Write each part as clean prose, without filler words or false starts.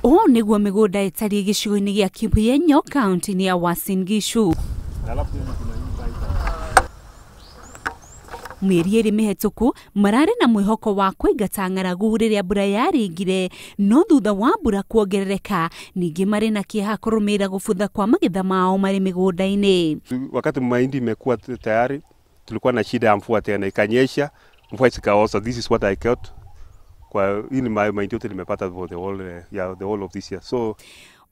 Ũũ nĩguo mĩgũnda ĩtariĩ gĩcigo-inĩ gĩa Kibuyenyo kaunti-inĩ ya Uasin Gishu. Mĩeri ĩrĩ mĩhetũku mararĩ na mwĩhoko wa kũingata ng'aragu rĩrĩa mbura yaringire, no thutha wa mbura kuongerereka ningĩ marĩ na kĩeha kũrũmĩrĩra gũbutha kwa magetha mao marĩ mĩgũnda-inĩ. Wakati mahindi imekuwa tayari, tulikuwa na shida ya mvua tena, ikanyesha mvua zikaoza. This is what I got. Kwa hii ni mahindi yote nimepata for the whole, yeah, the whole of this year. So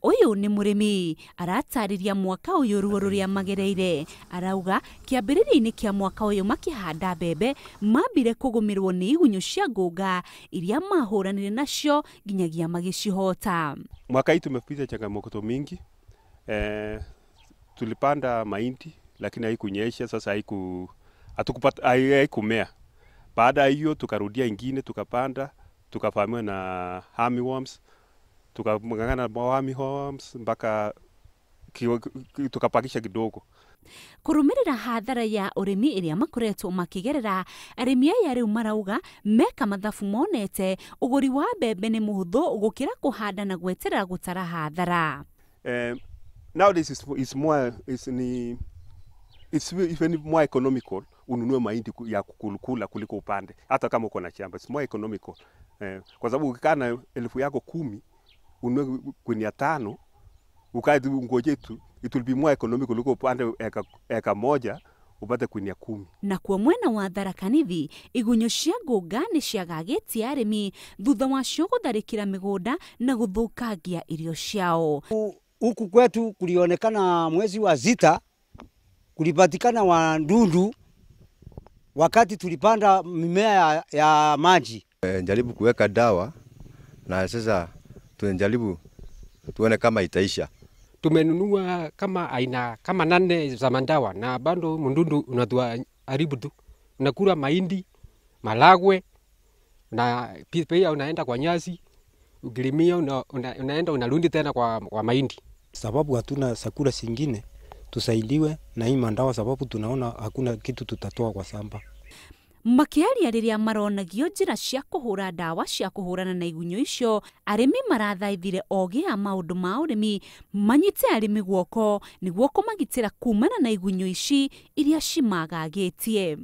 Ũyũ nĩ mũrĩmi aratarĩria mwaka ũyũ ruo rũrĩa magereire. Arauga kĩambĩrĩria-inĩ kĩa mwaka ũyũ makĩhanda mbembe mambire kũgũmĩrwo nĩ igunyũ cia ngũnga iria mahũranire nacio nginyagia magĩcihota. Mwaka hii tumepita changamoto mingi. Tulipanda mahindi lakini haikunyesha, sasa hatukupata, haikumea. Baada ya hiyo tukarudia ingine tukapanda, tukavamiwa na armyworms, tukang'ang'ana na armyworms mpaka tukapakisha kidogo. Kũrũmĩrĩra hathara ya ũrĩmi ĩrĩa makoretwo makĩgerera, arĩmi aya rĩu marauga meka mathabu monete ũgũri wa mbembe nĩ mũhũthũ gũkĩra kũhanda na gweterera gũtara hathara. Nowadays it's more, it's ni, it's even more economical ununue mahindi ya kukula kuliko upande, hata kama uko na shamba. It's more economical. Kwa sababu ukikaa na 10,000 yako ununue gunia 5 ukae tu ungoje tu, it will be more economical kuliko upande eka 1 upate gunia 10. Na kwa mwena wa Tharaka Nithi, igunyũ cia ngũnga nĩ ciagagĩtie arĩmi thutha wacio gũtharĩkĩra mĩgũnda na gũthũkangia irio ciao. Huku kwetu kulionekana mwezi wa 6 kulipatikana wadudu wakati tulipanda mimea ya maji. Jaribu kuweka dawa na sasa tunajaribu tuone kama itaisha. Tumenunua kama aina kama 8 za mandawa na bado mdudu unatuharibu tu. Unakula mahindi, malagwe na pia unaenda kwa nyasi, ukilimia unaenda unarudi tena kwa mahindi. Sababu hatuna chakula kingine, tusaidiwe na hii mandawa sababu tunaona hakuna kitu tutatoa kwa shamba. Makĩaria rĩrĩa maronagio njĩra cia kũhũra ndawa cia kũhũrana na igunyũ icio, arĩmi marathaithire ogĩ a maũndũ ma ũrĩmi manyite arĩmi guoko nĩguo kũmagitĩra kumana na igunyũ ici iria cimagagĩtie.